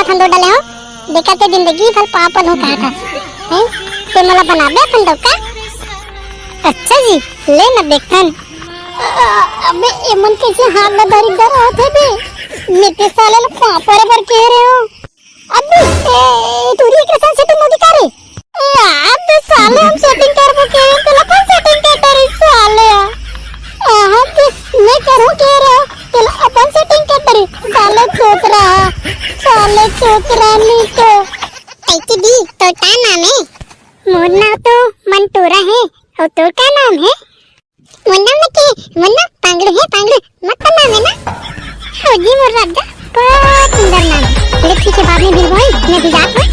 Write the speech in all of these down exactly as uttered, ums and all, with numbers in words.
ठंडो डले हो, देखा ते जिंदगी भर पापल हो कहा था, हैं? ते मला बनाबे अपन डौका? अच्छा जी, ले न देखन। अबे, एमन कैसे हाथ में धरी धर होत हे बे? मैं ते साले ल पापड़ बर कह रहे हो। अबे, ए, टूरी एक रसन सेटिंग होगी का रे? ए, अबे साले हम सेटिंग करबो के, तेला अपन सेटिंग कर डरी साले। अबे, मैं करूँ के रे, तेला अपन सेटिंग कर डरी, साले तोतरा, साले तोतरा नहीं तो। कैची दी, तो का नाम है? मोर नाम तो मंटोरा है, और तो का नाम है? मुन्ना में के, मुन्ना पांगड़ू है, पांगड़ू, मस्त नाम है ना? हो जी मोर राजा, बहुत सुंदर नाम है। अरे ठीक है, बाद में मिल भाई, मैं भी जात हूँ।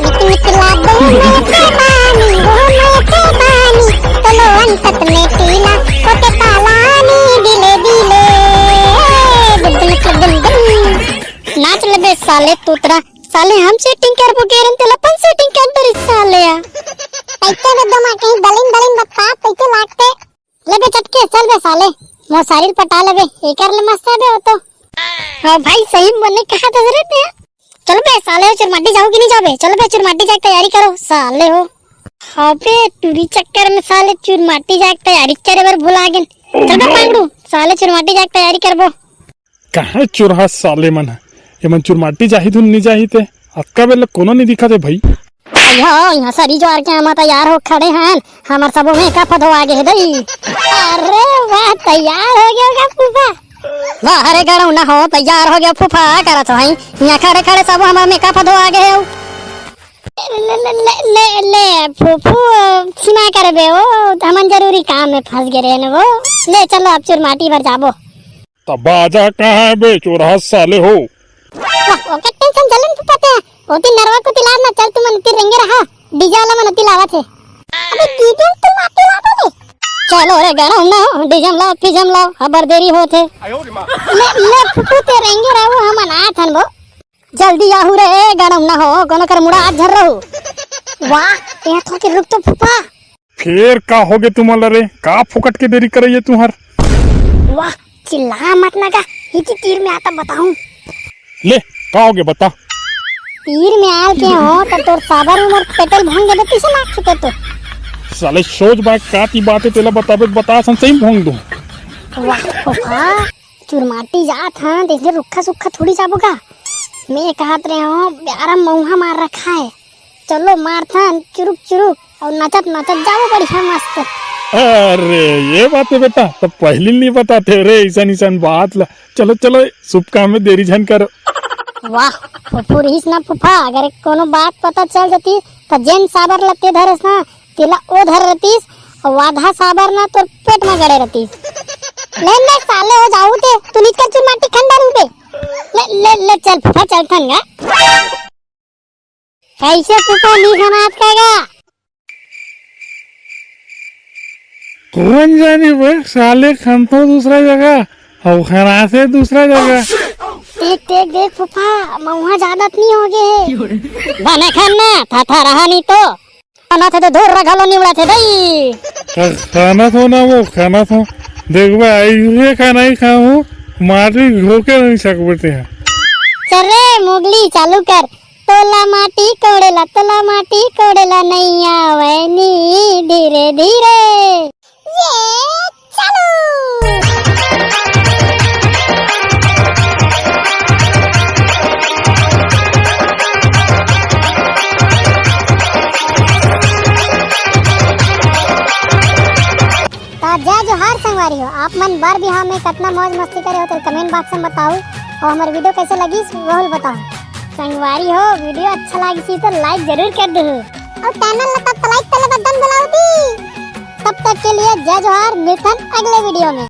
मिठ मिठ लागे मीठे पानी, वो मीठे पानी, चलो अंतत में पीला, ओके पालानी दिले दिले, दुम दुम दुम दुम। नाच लेबे साले तोतरा, साले हम सेटिंग करबो के रन, तेला अपन सेटिंग कर डरी साले आ। ऐसे में दमा कहीं दलिन दलिन बकवास कैसे लागते? लेबे चटके, चल बे साले, मो सारिल पटा लेबे, एकर ले मस्त आबे हो तो। हाँ भाई, सही मने कहा था रे ते। चलो बे साले हो, चुरमाटी जाओ कि नहीं जाओ बे? चलो बे, चुरमाटी जाके तैयारी करो साले हो। हाँ बे, टूरी चक्कर में साले चुरमाटी जाके तैयारी करे बर भुला गेन। चल बे पांगड़ू, साले चुरमाटी जाके तैयारी करबो। कहाँ चुरहा साले मन ह? एमन चुरमाटी जाही धुन नी जाही ते? अतका बेर ले कोनो नी दिखत हे भई। भैया, यहाँ सरी ज्वार के हम तैयार हो खड़े हन। हमर सबो मेकअप धोआ गे हे दई। अरे वाह, तैयार हो गया होगा फूफा। वाह रे गड़ौना हो, तैयार हो गया फूफा, करत हो हई। यहाँ खड़े खड़े सबो हमर मेकअप धोआ गे हे। ले, ले, ले, ले, ले, फूफू, छिना करबे ओ, हमन जरूरी काम में फंस गे रहेन वो। ले चलो अब चुरमाटी बर जाबो। त बाजा कहाँ हे बे चोरहा साले हो? वाह, ओके टेंशन झन ले फूफा ते। ओती नरवा कोती लाव ना, चल तुमन ओती रेंगे रहा। डीजे वाला मन ओती लावत हे। अबे डीजे में तुम आती लावत हे? चलो रे गड़ौना, डीजे में लाव, पीजे में लाव, अबर देरी होत हे। ले, ले फूफू ते रेंगे रहो, हमन आत हन बो। जल्दी आहू रे गड़ौना हो, कोनो कर मुड़ा हाथ झर रहू। वाह, यहाँ थोके रुक तो फूफा। फेर का होगे तुमन ला रे? का फोकट के देरी करइया तुंहर? वाह, चिल्ला मत ना गा, इति तीर में आता बताऊं। ले, का होगे बता। तीर में आल के हो, त तोर साबर में मोर पेट्रोल भंग गे, त किसे मार चुके तो। साले सोच बात का ती बात हे, तेला बताबे त बता, सन सही भंग दूं। वाह, फूफा, चुरमाटी जात हन, त इसलिए रुक्खा सुक्खा थोड़ी जाबो का? मैं कहत रहे हो, प्यारा मऊहा मार रखा है। चलो मारथन चुरुक चुरुक अउ नचत नचत जाबो बढ़िया मस्त। अरे ये बात है बेटा, त पहिली नी बताते रे, ऐसन ऐसन बात ला। चलो चलो, शुभ काम में देरी झन करो। वाह, फुफू रहिस ना फूफा, अगर कोनो बात पता चल जाती त जेन साबर लत्ते धरस ना, तेला ओ धर रहतीस, अउ आधा साबर ना तोर पेट में गड़े रहतीस। ले ले साले हो जाऊ ते, तू निचका चुरमाटी खंडा रूपे। ले ले ले चल फूफा चल थन गा। कैसे फूफा नी खनात का गा? कौन जानी बे, साले खनतो दूसरा जगह, अउ खनासे दूसरा जगह। देख देख देख फूफा, मऊहा ज्यादा त नी हो गे हे। बने खन ना, था था रहा नी तो। खाना थे तो धुर्रा घलो निवड़ा थे दई। खाना थो ना वो, खाना थो। देख बे, आई हुए खाना ही खाऊं, माटी घोके नहीं सकबे ते। चल रे मोगली, चालू कर। तोला माटी कोड़ेला, तोला माटी कोड़ेला, नैया वैनी धीरे धीरे। ये चालू। त जय जोहार संगवारी हो, आप मन बर बिहाव में कतना मौज मस्ती करे हो तो comment box में बताओ, अउ हमर video कैसे लगिस वो बताओ। संगवारी हो, video अच्छा लागिस ही तो like जरूर कर दो, अउ channel ला subscribe करे ला बटन दबाओ दी। तब तक के लिए जय जोहार, मिलथन अगले video में।